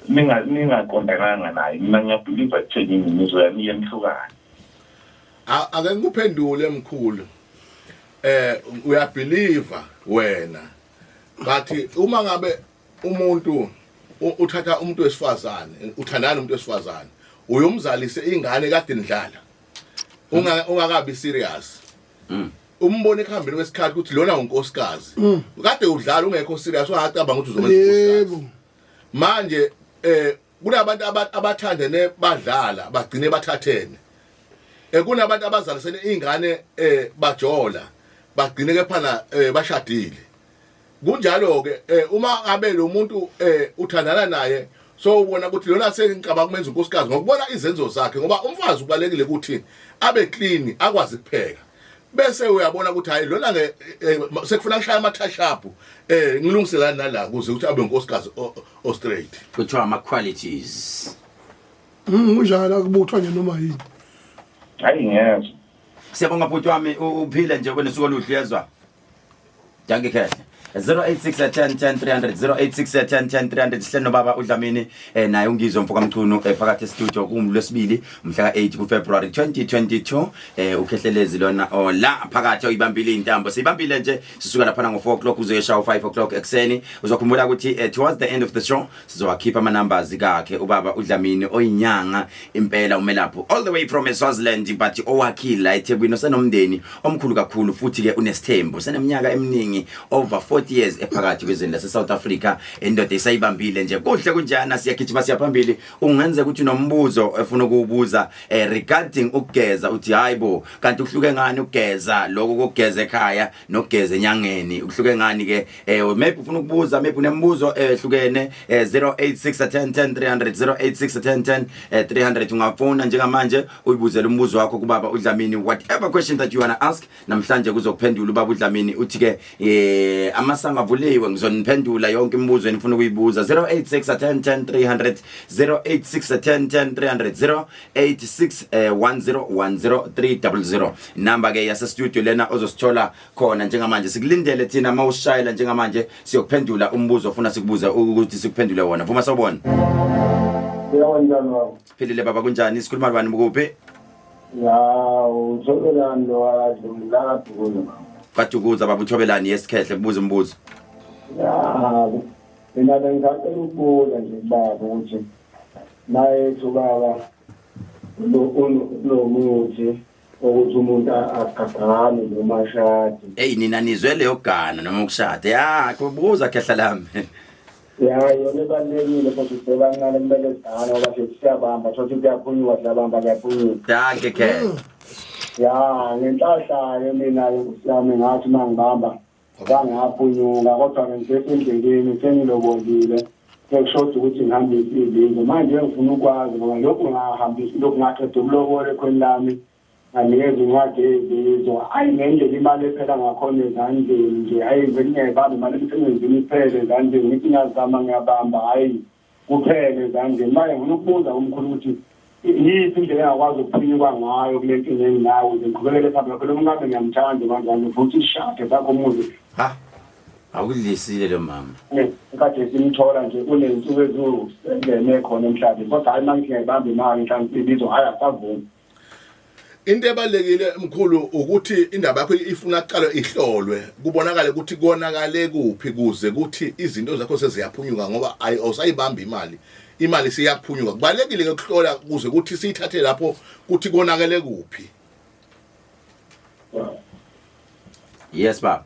ningaqondananga naye mina ngiyabelieve ekuthenini nizoya niye nihlukane. Ake ngikuphendule mkhulu. Uyabelieve wena. Bathi uma ngabe umuntu uthatha umuntu wesifazane, uthandana umuntu wesifazane, uyomzalise ingane kade nidlala. Ungakabi serious. Umbone ekuhambeni kwesikhathi ukuthi lona unkosikazi. Kade udlala ungekho serious ungacabanga ukuthi uzomenza unkosikazi. Yebo. Manje kunabantu abathandene badlala bagcine bathathene. Kunabantu abazalisene ingane bajola bagcine kephana bashadile. Kunjalo ke uma ngabe lo muntu uthandana naye so ubona ukuthi lona sengicabanga kumenza unkosikazi ngokubona izenzo zakhe ngoba umfazi ubalekile ukuthi abe clean akwazi ukupheka. Bese uyabona ukuthi hayi lona ke sekufuna kushaya ama touch up ngilungiselana nala kuze ukuthi abe unkosikazi o straight. Kuthiwa ama qualities. Kunjalo akubuthwa nje noma yini. Hayi ngiyezwa. Siyabonga bhuti wami uphile nje kwenesuku oluhle uyezwa. Dankie Khehle. 086 10 10 300 086 10 10 300 sihleli nobaba uDlamini naye ungizwe mfoka Mchunu phakathi e-studio kumlwesibili mhla ka8 kuFebruary 2022 ukhehlelezi lona la phakathi oyibambile intambo sibambile nje sisuka lapha ngo 4 o'clock uzoyesha u5 o'clock ekseni uzokhumbula ukuthi towards the end of the show sizowakhipha ama numbers kakhe ubaba uDlamini oyinyanga impela umelaphi all the way from Swaziland but owakhila eThekwini osenomndeni omkhulu kakhulu futhi ke unesithembu seneminyaka eminingi over 40 40 years ephakathi kwezweni lase South Africa. Indoda isayibambile nje kuhle kunjana, siyagijima siyaphambili. Ungenza ukuthi unombuzo efuna ukuwubuza regarding ukugeza, uthi hayibo kanti uhluke ngani ukugeza lokho kokugeza ekhaya nokugeza enyangeni, uhluke ngani ke? Maybe ufuna ukubuza, maybe unembuzo ehlukene, 086 10 10 300, 086 10 10 300. Ungafuna njengamanje uyibuzele umbuzo wakho kubaba uDlamini, whatever question that you wanna ask namhlanje kuzokuphendula ubaba uDlamini. Uthi ke amasango avuliwe, ngizoniphendula yonke imibuzo enifuna ukuyibuza. 086 10 10 300, 086 10 10 300, 086 10 10 300, number ke yase studio lena ozosithola khona njengamanje. Sikulindele thina, mawushayela njengamanje siyokuphendula umbuzo ofuna sikubuze ukuthi sikuphendule wona. Vuma, sawubona. Yebo, njani baba? Philile baba, kunjani? Sikhuluma bani, kuphi? Ya, uThobelani lo wakadlula kaDukuza. Kadukuza baba uThobelani, yesikhehle, kubuza umbuzo. Ya, mina bengisacela ukubuza nje kubaba ukuthi mayethi ubaba unomuthi ukuthi umuntu agagane noma ashade. Hey, nina nizwe leyo gana noma ukushada ya, kubuza khehla lami. Ya, yona ibalulekile futhi sebancane, kumele sigane ngoba sesiyabamba, thothi kuyaphunyuka, siyabamba, kuyaphunyuka. Danke khehla. Ya, ngenhlahla-ke mina-ke nkosi yami, ngathi uma ngibamba kangaphunyuka, kodwa-ke ngisesendleleni, sengilobolile, sekushoda ukuthi ngihambise iy'bizo. Manje ngifuna ukwazi ngoba lokhu ngahambisi lokhu, ngaqeda ukulobola ekhweni lami, nganikeza incwadi yezibizo. Ayi, ngendlela imali ephela ngakhona ezandleni nje, ayi, bengingayibambi imali emsebenzini, iphele ezandleni. Ngithi ngiyazama, ngiyabamba, hhayi, kuphele ezandleni. Manje ngifuna ukubuza kumkhulu ukuthi yiphi indlela engakwazi ukuphunyuka ngayo kule nkinga enginayo ukuze ngiqhubekele phambili. Phela umkami ngiyamthanda manje, futhi ishade sakho umuzi. Ha, awukudlisile lo mama. Kade simthola nje unensuku eziwu-7 ekhona emhlabeni, kodwa hhayi, uma ngithi ngiyayibamba imali mhlawumbe ibizo, hhayi, asavumi. Into ebalekile mkhulu ukuthi indaba yakho ifuna kuqala ihlolwe, kubonakale ukuthi konakale kuphi, kuze kuthi izinto zakho seziyaphunyuka, ngoba awusayibamba imali, imali siyaphunyuka. Kubalekile ke ukuhlola kuze kuthi siyithathe lapho kuthi konakele kuphi. Yes baba.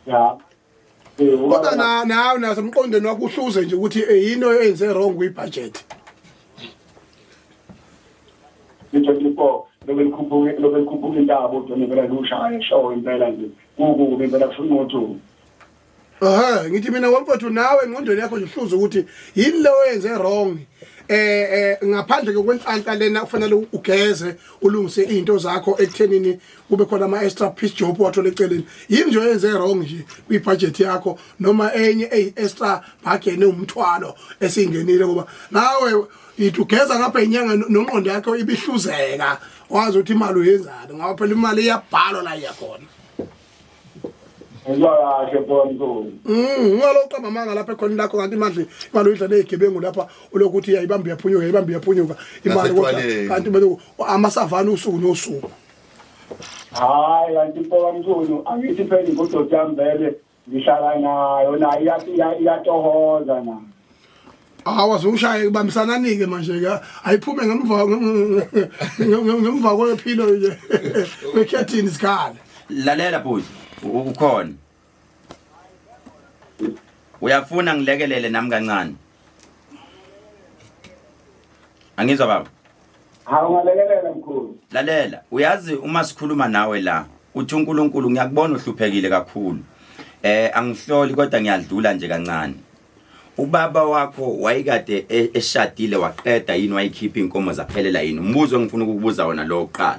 Ya. Kodwa na nawe nasemqondweni wakho uhluze nje ukuthi yini oyenze wrong kwi-budget. I-24 lobe likhuphuke, lobe likhuphuka intaba udone impela, lushaye sho impela nje, kukubi impela, kufuna ukuthi Ehhe, ngithi mina wemfowethu, nawe engqondweni yakho nje uhluze ukuthi yini le oyenze wrong. Ngaphandle ke kwenhlanhla lena kufanele ugeze, ulungise izinto zakho ekuthenini kube khona ama extra piece job wathola eceleni. Yini nje oyenze wrong nje kwi budget yakho, noma enye ey extra bargain umthwalo esingenile, ngoba nawe ithi ugeza ngapha inyanga nongqondo yakho ibihluzeka, wazi ukuthi imali uyenzani, ngoba phela imali iyabhalwa la iyakhona. Ngizwa kahle mfowethu. Ungaloqa amanga lapha ekhona lakho, kanti imali uyidla nezigebengu lapha, ulokhu uthi iyayibamba iyaphunyuka, iyayibamba iyaphunyuka imali, kodwa Nasetshwaleni. kanti bese amasavana usuku nosuku. Hayi, kanti mfowethu, angithi phela ingodosi yami vele ngihlala nayo, nayo iyatohoza nayo. Awa, uzushaye kubambisanani-ke manje ke, ayiphume ngemva kwephilo nje kwekhethini sikhale. Lalela bhuti, ukhona uyafuna ngilekelele nami kancane? Angizwa baba. Hawu, ungalekelela mkhulu. Lalela, uyazi uma sikhuluma nawe la, uthi uNkulunkulu ngiyakubona uhluphekile kakhulu. Angihloli kodwa ngiyadlula nje kancane. Ubaba wakho wayekade eshadile waqeda yini, wayikhipha inkomo zaphelela yini? Umbuzo engifuna ukukubuza wona lo oqala.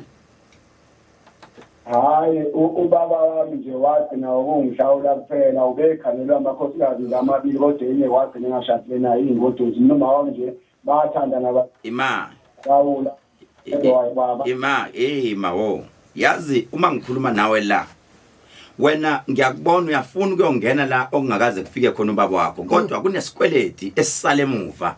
Hayi, ubaba wami nje wagcina ukungihlawula kuphela, ubekhanelwe amakhosikazi nje amabili, kodwa enye wagcina engashadile nayo, iyingodusi. Noma wami nje bathandana Ima bahlawula baba. Ima, ima wo. Yazi uma ngikhuluma nawe la, wena ngiyakubona uyafuna ukuyongena la okungakaze kufike khona ubaba wakho, kodwa kunesikweleti esisale emuva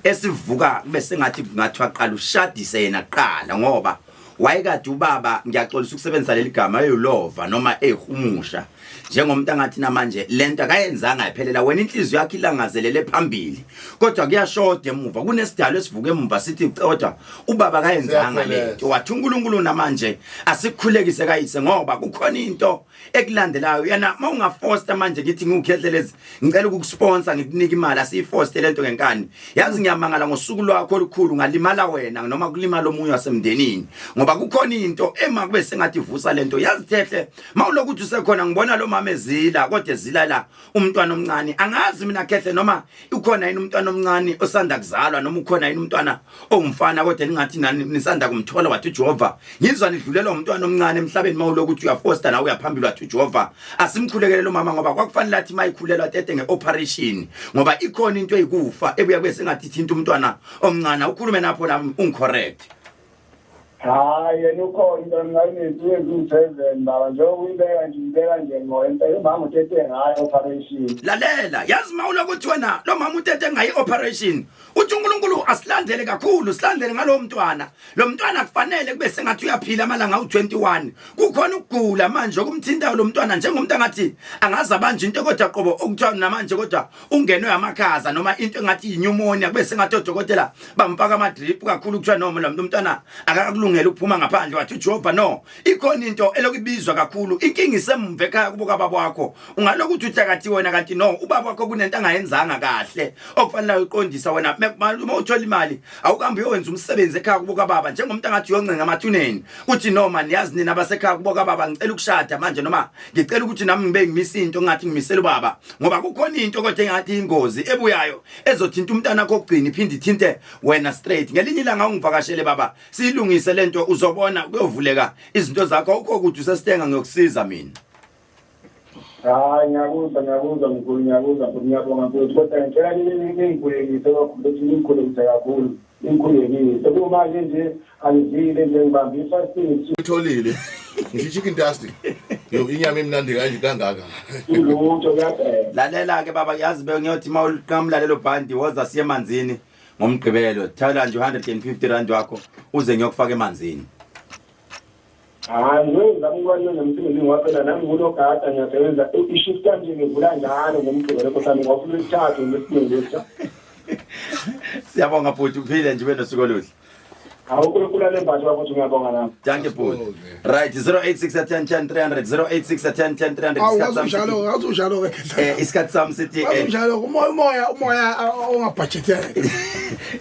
esivuka kube sengathi kungathiwa qala ushadise yena kuqala, ngoba Wayekade ubaba, ngiyaxolisa ukusebenzisa leli gama, eyulova noma ehumusha njengomuntu angathi namanje lento akayenzanga yaphelela. Wena inhliziyo yakhe ilangazelele phambili, kodwa kuyashoda emuva, kunesidalo esivuka emuva sithi kodwa ubaba akayenzanga lento. Wathi uNkulunkulu namanje asikukhulekise kayise, ngoba kukhona into ekulandelayo. Yena mawungafosta manje ngithi ngiwukhehlelezi, ngicela ukukusponsor, ngikunika imali, asiyifoste lento ngenkani. Yazi ngiyamangala ngosuku lwakho olukhulu ngalimala wena noma kulimala omunye wasemndenini, ngoba kukhona into ema kube sengathi ivusa lento. Yazi Thehle, mawulokuthi usekhona, ngibona lo mama ezila, kodwa ezila la umntwana omncane. Angazi mina Khehle noma ukhona yini umntwana omncane osanda kuzalwa, noma ukhona yini umntwana ongumfana kodwa ningathi nani nisanda kumthola. Wathi uJehova, ngizwa nidlulelwa umntwana omncane emhlabeni. Mawulokuthi uyafosta nawe uyaphambili, wathi uJehova asimkhulekele lo mama, ngoba kwakufanele athi mayikhulelwa tete ngeoperation, ngoba ikhona into eyikufa ebuya kube sengathi ithinta umntwana omncane. Ukhulume napho la, ungicorrect. Hayi, yena ukhona umntwana omncane, uney'nsuku eziwu-7 baba, njengoba uyibeka nje, uyibeka nje ngqo impela, umama utete ngayo operation. Lalela, yazi mawulokuthi wena lo mama utete ngayo operation, uthi uNkulunkulu asilandele kakhulu, silandele ngalowo mntwana. Lo mntwana kufanele kube sengathi uyaphila amalanga awu-21. Kukhona ukugula manje okumthintayo lo mntwana, njengomuntu angathi angaze abanje into, kodwa qobo okuthiwa namanje kodwa ungenwe amakhaza noma into engathi yinyumonia, kube sengathi odokotela bamfaka ama-drip kakhulu, kuthiwa noma lo mntwana akakulungela ukuphuma ngaphandle. Wathi uJehova no, ikhona into elokubizwa kakhulu, inkinga isemva ekhaya kubo kababa wakho. Ungaloku uthi uthakathi wena, kanti no, ubaba wakho kunento angayenzanga kahle okufanele uyiqondisa wena. Uma uthola imali, awukambe uyowenza umsebenzi ekhaya kubo kababa, njengomuntu angathi uyoncenga amathuneni, uthi noma niyazi nina abasekhaya kubo kababa, ngicela ukushada manje, noma ngicela ukuthi nami ngibe ngimisa into ngathi ngimisela ubaba, ngoba kukhona into kodwa engathi ingozi ebuyayo ezothinta umntana wakho okugcina, iphinde ithinte wena straight. Ngelinye ilanga ungivakashele baba, siyilungise lento, uzobona kuyovuleka izinto zakho. Awukho ukuthi usesitenga, ngiyokusiza mina. Hayi, ngiyakuzwa, ngiyakuzwa mkhulu, ngiyakuzwa mkhulu, ngiyabonga mkhulu, kodwa ngicela ningikhulekise kakhulu, ukuthi ningikhulekise kakhulu, ningikhulekise. Kumanje nje angizile nje, ngibambe i-fasting. Itholile ngisho chicken dust yo, inyama imnandi kanje kangaka. Lutho, kuyabheka. Lalela ke baba, yazi bengiyothi uma uliqamula lelo bhandi, woza siye emanzini ngoMgqibelo. Thola nje 150 rand wakho, uze ngiyokufaka emanzini. Hayi, ngizama ukuba nomsebenzi ngoba phela nami ngulogada, ngiyasebenza i-shift yami nje, ngivula njalo ngoMgqibelo, kodwa ngoba Lwesithathu, Lwesibili, Lwesithathu. Siyabonga bhuti, uphile nje, ube nosuku oluhle. Hawu, uNkulunkulu alembathe bakuthi, ngiyabonga nami. Thank you bhuti. Right, 086 10 10 300, 086 10 10 300. Awu, Isikhathi sami wazi sithi- unjalo, wazi unjalo ke. Isikhathi sami sithi Wazi unjalo, umoya ongabhajeteke.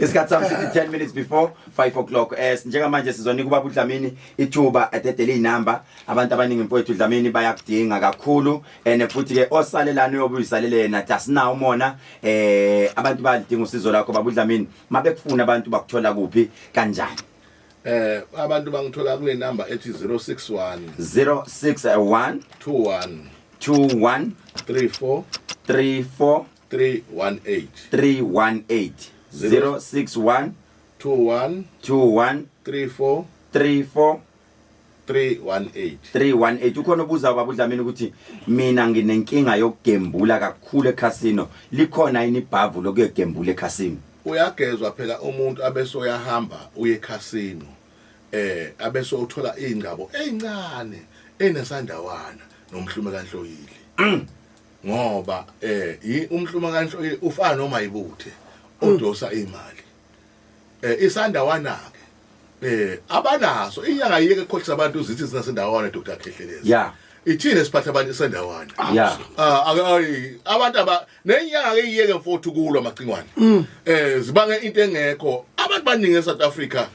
Isikhathi sami sithi 10 minutes before 5 o'clock. Njengamanje sizonika ubaba uDlamini ithuba adedele inamba. Abantu abaningi mfowethu Dlamini bayakudinga kakhulu, and futhi ke osalelana uyobuyisalele yena, asinawo umona. Abantu bayalidinga usizo lakho baba uDlamini. Mabekufuna abantu bakuthola kuphi, kanjani? Abantu bangithola kule number ethi 061 061 21 21 34 34 318. 318, 061 21 21 34 34 318. 318. Ukhona obuza baba uDlamini ukuthi mina nginenkinga yokugembula kakhulu ekhasino, likhona yini ibhavu lokuyogembula ekhasino? Uyagezwa phela umuntu, abese uyahamba uye ekhasino, abese uthola ingcabo ezincane enesandawana nomhlume kanhloyile, ngoba umhlume kanhloyile ufana noma ibuthe odosa imali. Isandawana ke abanaso inyanga, yeke ekhohlisa abantu zithi sinasendawana, Dr Khehlelezi. Ithini esiphatha abantu isendawana? Ah, ayi, abantu aba nenyanga ke iyeke mfowethu kulwa amacingwane, zibange into engekho. Abantu baningi eSouth Africa,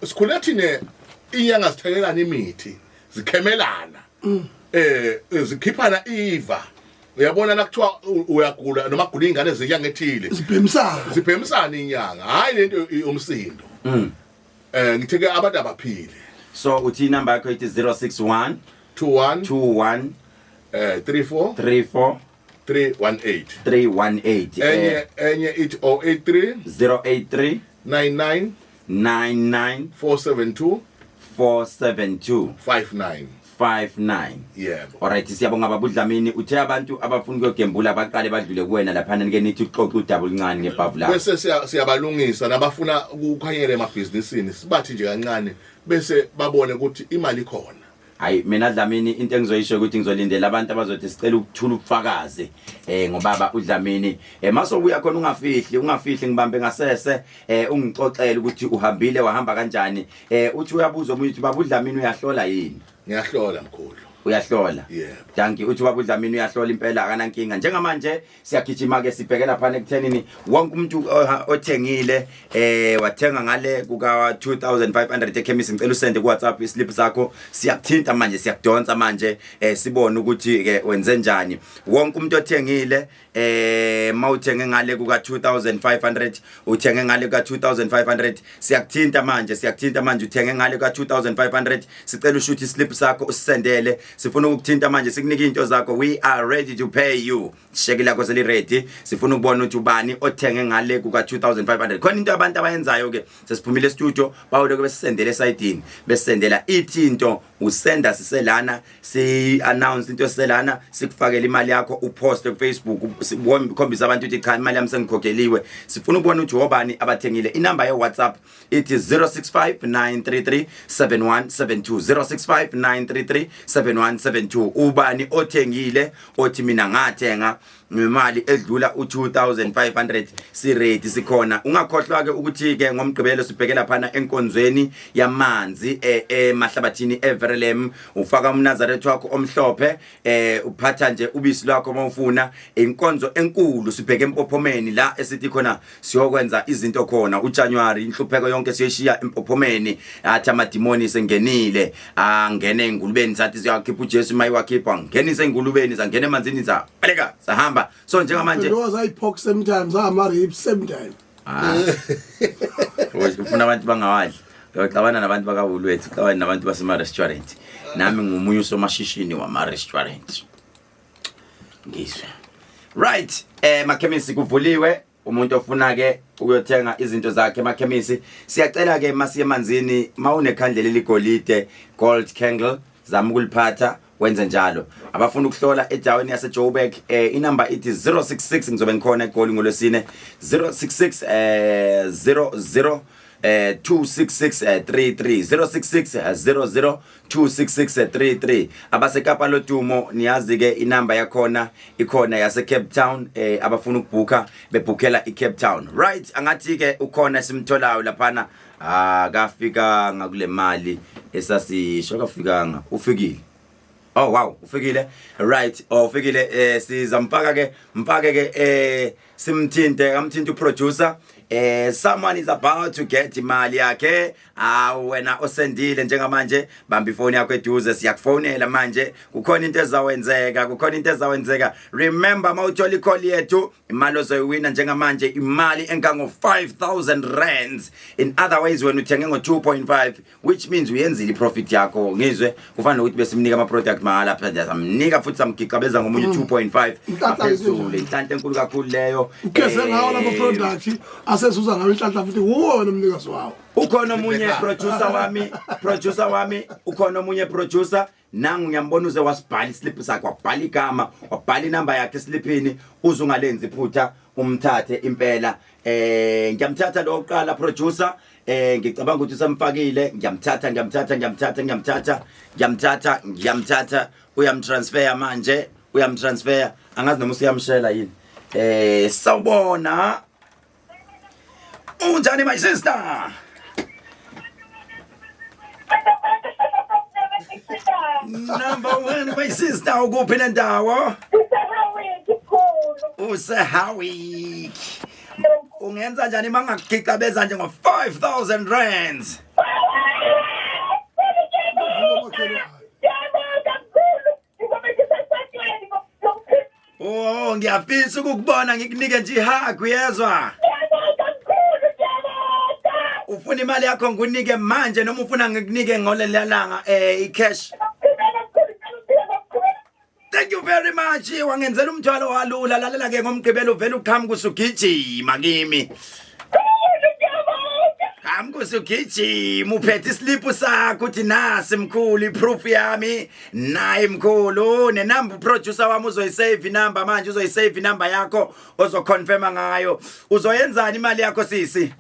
sikhule thine inyanga zithelelana imithi, zikhemelana, zikhiphana iva. Uyabona la kuthiwa uyagula noma gula ingane zenyanga ethile, Sibhemisana. Zibhemisana inyanga, hayi lento yomsindo. Ngithe ke abantu abaphile. So uthi inamba yakho ithi 061 21 21 34 34 318. 318. Enye ithi 083 083 99 99 472 472 59. 59. Yebo. Alright, siyabonga baba uDlamini. Uthe abantu abafuna ukuyogembula baqale badlule kuwena laphana, nike nithi uxoxe udaba oluncane ngebhavu lakho. Bese siyabalungisa nabafuna ukukhanyela emabhizinisini, sibathi nje kancane. Bese babone ukuthi imali ikhona. Hayi mina Dlamini, into engizoyisho ukuthi ngizolindela abantu abazothi sicela ukuthula ubufakazi ngobaba uDlamini. Masobuya khona ungafihli, ungafihli, ngibambe ngasese, ungixoxele ukuthi uhambile wahamba kanjani. Uthi uyabuza omunye uthi, baba uDlamini uyahlola yini? Ngiyahlola, mkhulu. Uyahlola? Yebo. Dankie. Uthi ubaba uDlamini uyahlola impela, akanankinga. Njengamanje siyagijima ke, sibheke lapha ekuthenini wonke umuntu othengile, wathenga ngale kuka 2500 ekhemisi, ngicela usende ku WhatsApp islip sakho. Siyakuthinta manje, siyakudonsa manje, sibone ukuthi ke wenze njani. Wonke umuntu othengile, mawuthenge ngale kuka 2500, uthenge ngale kuka 2500, siyakuthinta manje, siyakuthinta manje. Uthenge ngale kuka 2500, sicela ushuthi islip sakho usisendele. Sifuna ukukuthinta manje, sikunike into zakho. We are ready to pay you. Sheki lakho seli ready. Sifuna ukubona ukuthi ubani othenge ngale kuka 2500. Khona into abantu abayenzayo ke, sesiphumile studio, bawuloke besisendele esayidini, besisendela ithi into usenda siselana, si announce into siselana, sikufakele imali yakho, uposte ku Facebook, ukhombisa abantu ukuthi cha, imali yami sengikhokheliwe. Sifuna ukubona ukuthi obani abathengile. Inamba ye WhatsApp ithi 065933 7172, 065933 7172. Ubani othengile othi mina ngathenga ngemali edlula u2500? Si ready, sikhona. Ungakhohlwa ke ukuthi ke ngomgqibelo sibheke laphana enkonzweni yamanzi emahlabathini eVerelem. Ufaka umNazaretha wakho omhlophe, uphatha nje ubisi lwakho mawufuna. Inkonzo enkulu, sibheke empophomeni la esithi khona siyokwenza izinto khona uJanuary. Inhlupheko yonke siyeshiya empophomeni. Athi amadimoni sengenile, angene engulubeni, sathi siyakhipha uJesu, mayiwakhipha ngenise engulubeni, sangena emanzini, sa baleka, sahamba. So njengamanje Those are pork sometimes, ama ribs sometimes. Ah. Ufuna abantu bangawadli. Uyoxabana nabantu bakaWoolworths, uxabane nabantu basema-restaurant. Nami ngumunye usomashishini wama-restaurant. Ngizwe. Right, makhemisi kuvuliwe. Umuntu ofuna ke ukuyothenga izinto zakhe emakhemisi, siyacela ke masiye emanzini, mawunekhandlela eligolide, gold candle, zama ukuliphatha, wenze njalo. Abafuna ukuhlola endaweni yaseJoburg, inamba ithi 066, ngizobe ngikhona eGoli ngolwesine, 066 00 266 33, 066 00 266 33. AbaseKapa lodumo, niyazi ke inamba yakhona ikhona yase Cape Town, abafuna ukubhuka bebhukhela iCape Town. Right, angathi ke ukhona simtholayo laphana. Ah, kafikanga kule mali esasisho, kafikanga. Ufikile? Oh wow, ufikile. Right, oh ufikile. Sizamfaka ke, mfake ke, simthinte, amthinte uproducer. Someone is about to get imali yakhe. Awu wena osendile njengamanje, bamba ifoni yakho eduze, siyakufonela manje. Kukhona into ezawenzeka, kukhona into ezawenzeka. Remember, mawuthola icall yethu, imali ozoyiwina njengamanje imali engango 5000 rands. In other ways, wena uthenge ngo 2.5, which means uyenzile iprofit yakho. Ngizwe kufana nokuthi besimnika ama product mahala, phela samnika futhi samgixabeza ngomunye 2.5 Inhlanhla. Phezulu, inhlanhla enkulu kakhulu leyo. Ugeze ngawo lama product asezuza ngawo inhlanhla, futhi wuwona umnikazi wawo. Ukhona omunye, producer wami, producer wami, ukhona omunye producer nangu, ngiyambona uze wasibhala islip sakhe, wabhala igama, wabhala inamba yakhe eslipini. Uze ungalenzi iphutha, umthathe impela. Ngiyamthatha lo oqala, producer. Ngicabanga ukuthi usamfakile. Ngiyamthatha, ngiyamthatha, ngiyamthatha, ngiyamthatha, ngiyamthatha, ngiyamthatha. Uyamtransfer manje, uyamtransfer. Angazi noma usuyamshela yini. Sawubona, unjani my sister? Number 1, my sister, ukuphi nendawo? UseHowick. Ungenza njani mangakugixabeza nje ngo 5000 rands? Oh, ngiyafisa ukukubona, ngikunike nje ihug, uyezwa? Ufuna imali yakho ngikunike manje noma ufuna ngikunike ngoleliya langa icash? Thank you very much. Wangenzela umthwalo walula. Lalela ke, ngomgqibelo uvela uqhamuka usugijima kimi. Qhamuka usugijima uphethe islip sakho, uthi nasi mkhulu iproof yami. Nayi mkhulu, nenamba uproducer wami uzoyisave inamba manje, uzoyisave inamba yakho ozoconfirma ngayo. Uzoyenzani imali yakho, sisi?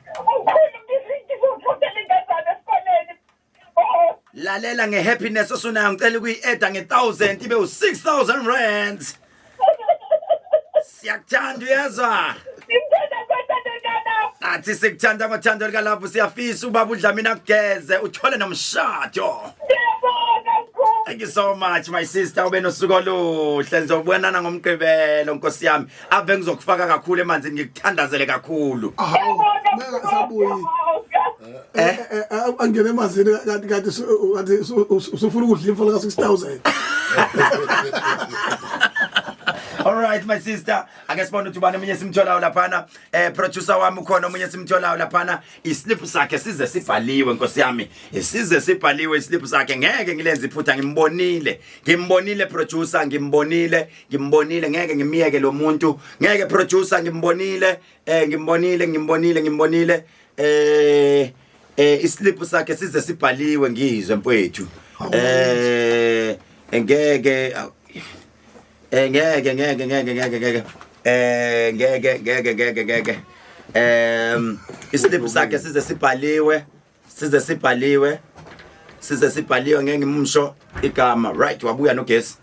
Lalela ngehappiness osunayo ngicela ukuyi-eda nge-1000 ibe u-6000 rands. Siyakuthanda uyezwa. Ngimthanda ngothando lukalapho. Athi sikuthanda ngothando lukalapho siyafisa ubaba uDlamini akugeze uthole nomshado. Ngiyabonga mkhulu. Thank you so much my sister ube nosuku oluhle ngizobonana ngomgqibelo nkosi yami ave ngizokufaka kakhulu emanzini ngikuthandazele kakhulu. Hawu, beka sabuyi. Eh? Eh, eh, angene emanzini kanti kanti kanti usufuna ukudla imfolo ka 6000. All right my sister ake sibone ukuthi ubani omunye simtholayo laphana eh producer wami ukhona omunye simtholayo laphana islip sakhe size sibhaliwe nkosi yami size sibhaliwe islip sakhe ngeke ngilenze iphutha ngimbonile ngimbonile producer ngimbonile ngimbonile ngeke ngimiyeke lo muntu ngeke producer ngimbonile eh ngimbonile ngimbonile ngimbonile eh eh islip sakhe size sibhaliwe ngizwe mfowethu eh ngeke eh ngeke ngeke ngeke ngeke ngeke eh ngeke ngeke ngeke ngeke em islip sakhe size sibhaliwe size sibhaliwe size sibhaliwe ngeke ngimsho igama right wabuya nogesi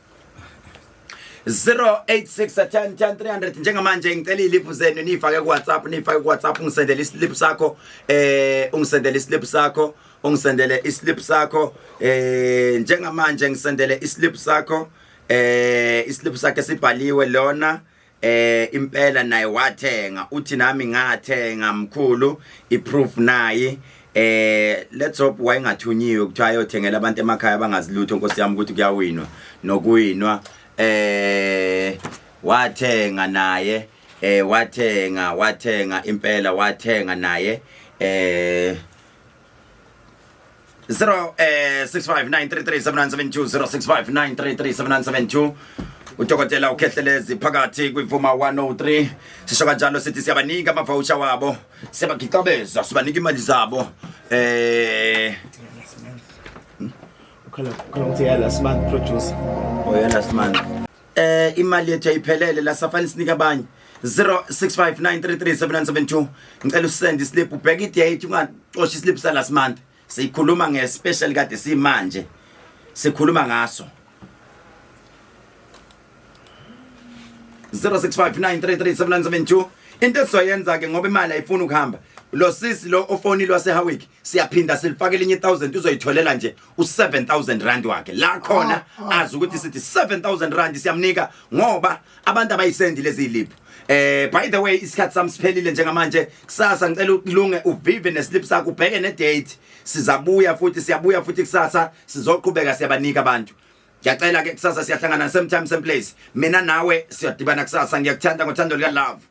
086 10 10 300 njengamanje ngicela iziliphu zenu nifake ku WhatsApp nifake ku WhatsApp ungisendele islip sakho eh ungisendele islip sakho ungisendele islip sakho eh njengamanje ngisendele islip sakho eh islip sakhe sibhaliwe lona eh impela naye wathenga uthi nami ngathenga mkhulu iproof nayi eh let's hope wayengathunyiwe kuthiwa ayothengela abantu emakhaya abangazi lutho nkosi yami ukuthi kuyawinwa nokuwinwa eh wathenga naye eh wathenga wathenga impela wathenga naye eh 0 eh 659337972 0659337972 udokotela ukhehlelezi phakathi kwivuma 103 sisho kanjalo sithi siyabanika amavoucher wabo siyabagixabeza sibanika imali zabo eh Ukhala ukhala ukuthi ya last month producer. Oh yeah last month. Eh imali yethu ayiphelele la safani sinika abanye 0659337972 ngicela usend islip ubheke idate ungaxoshi islip sa last month sikhuluma nge special kade simanje sikhuluma ngaso 0659337972 into esizoyenza ke ngoba imali ayifuni ukuhamba lo sisi lo ofonile waseHawick siyaphinda silifake elinye 1000 uzoyitholela nje u7000 rand wakhe la khona ah, ah, azi ukuthi sithi 7000 rand siyamnika ngoba abantu abayisendi lezi liphu Eh by the way isikhathi sami siphelile njengamanje kusasa ngicela ulunge uvive neslip sakho ubheke ne date sizabuya futhi siyabuya futhi kusasa sizoqhubeka siyabanika abantu Ngiyacela ke kusasa siyahlangana same time same place mina nawe siyadibana kusasa ngiyakuthanda ngothando lika love.